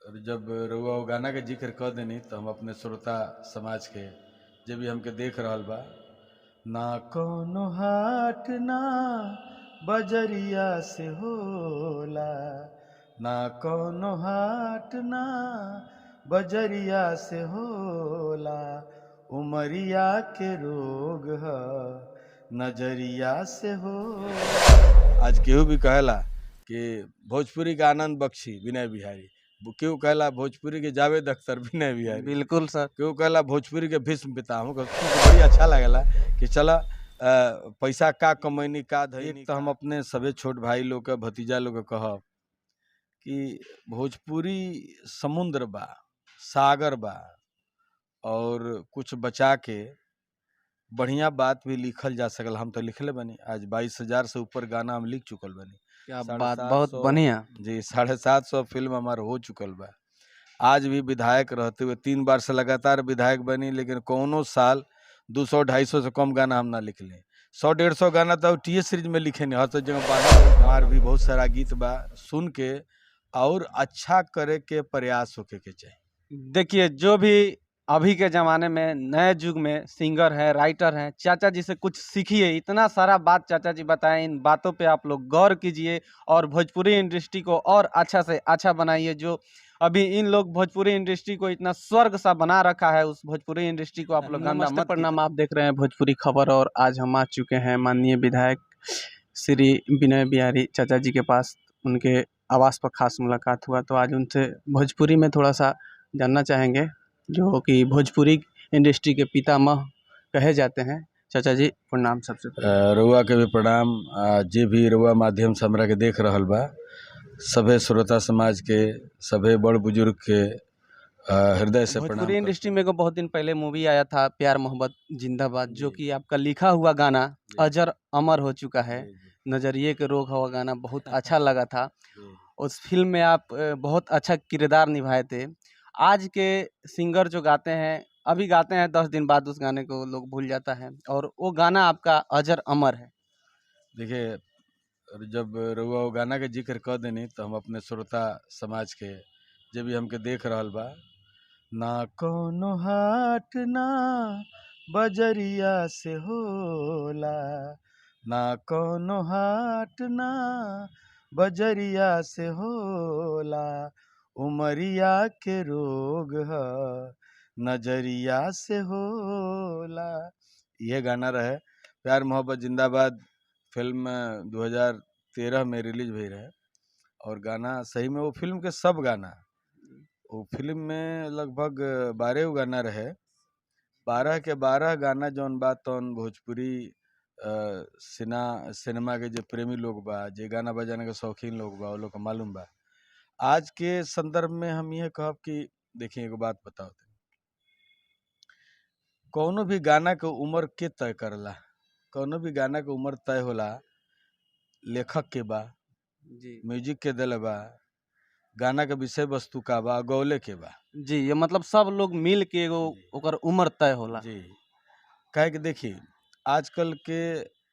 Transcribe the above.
जब रउआ वो गाना के जिक्र कर देनी तो हम अपने श्रोता समाज के जे भी हमके देख रहल बा, ना कोनो हाट ना बजरिया से होला, ना कोनो हाट ना बजरिया से होला, उमरिया के रोग ह नजरिया से हो। आज केहू भी कहेला कि भोजपुरी के आनंद बख्शी विनय बिहारी, केहू कहेला भोजपुरी के जावेद अख्तर विनय बिहारी, बिल्कुल सर, केहू कहेला भोजपुरी के भीष्म पितामह। हमको बड़ी अच्छा लागेला कि चला पैसा का कमैनी का धैनी। तो हम अपने सभे छोट भाई लोग के भतीजा लोग के कहब कि भोजपुरी समुद्र बा, सागर बा, और कुछ बचा के बढ़िया बात भी लिखल जा सकल। हम तो लिखले बनी, आज 22,000 से ऊपर गाना हम लिख चुकल बनी। क्या साढ़े बात, सात बहुत सौ बढ़िया जी। 750 फिल्म हमार हो चुकल बा। आज भी विधायक रहते हुए 3 बार से लगातार विधायक बनी, लेकिन कौनो साल 200-250 से कम गाना हम ना लिखले। 100-150 गाना तो टी सीरीज में लिखे नहीं, हर सब जगह बांधल। हमार भी बहुत सारा गीत बा, सुन के और अच्छा करे के प्रयास होके के चाही। देखिए, जो भी अभी के ज़माने में नए युग में सिंगर है, राइटर हैं, चाचा जी से कुछ सीखिए। इतना सारा बात चाचा जी बताएं, इन बातों पे आप लोग गौर कीजिए और भोजपुरी इंडस्ट्री को और अच्छा से अच्छा बनाइए। जो अभी इन लोग भोजपुरी इंडस्ट्री को इतना स्वर्ग सा बना रखा है, उस भोजपुरी इंडस्ट्री को आप लोग गंदा नमस्ते, मत प्रणाम। कीजिए। आप देख रहे हैं भोजपुरी खबर और आज हम आ चुके हैं माननीय विधायक श्री विनय बिहारी चाचा जी के पास। उनके आवास पर खास मुलाकात हुआ, तो आज उनसे भोजपुरी में थोड़ा सा जानना चाहेंगे, जो कि भोजपुरी इंडस्ट्री के पितामह कहे जाते हैं। चाचा जी प्रणाम। सबसे पहले रउआ के भी प्रणाम। जे भी रउआ माध्यम से हमरा के देख रहल बा, सभे श्रोता समाज के, सभे बड़ बुजुर्ग के हृदय से प्रणाम। भोजपुरी इंडस्ट्री में एगो बहुत दिन पहले मूवी आया था प्यार मोहब्बत जिंदाबाद, जो जी। कि आपका लिखा हुआ गाना जी। अजर अमर हो चुका है। जी, जी, नजरिए के रोग हवा गाना बहुत अच्छा लगा था। जी। उस फिल्म में आप बहुत अच्छा किरदार निभाए थे। आज के सिंगर जो गाते हैं, अभी गाते हैं, 10 दिन बाद उस गाने को लोग भूल जाता है, और वो गाना आपका अजर अमर है। देखिए, जब रउआ वो गाना के जिक्र कर देनी तो हम अपने श्रोता समाज के जे भी हमके देख रहल बा, ना कोनो हाट ना बजरिया से होला, ना कोनो हाट ना बजरिया से होला, उमरिया के रोग ह नजरिया से होला। ये गाना रहे प्यार मोहब्बत जिंदाबाद फिल्म 2013 में रिलीज भई रहे, और गाना सही में वो फिल्म के सब गाना, वो फिल्म में लगभग 12 गो गाना रहे, 12 के 12 गाना जौन बा तौन भोजपुरी सिनेमा के जे प्रेमी लोग बा, जे गाना बजाना के शौकीन लोग बा, वो लोग के मालूम बा। आज के संदर्भ में हम ये कहब कि देखिए, एगो बात बताओ, कौनो भी गाना के उम्र के तय करला? कौनो भी गाना के उम्र तय होला लेखक के बा, जी, म्यूजिक के दिले बा, गाना के विषय वस्तु का बा, गौले के बा। जी, ये मतलब सब लोग मिल के एगो जी। ओकर उम्र तय होला। जी, काहे कि देखिए आजकल के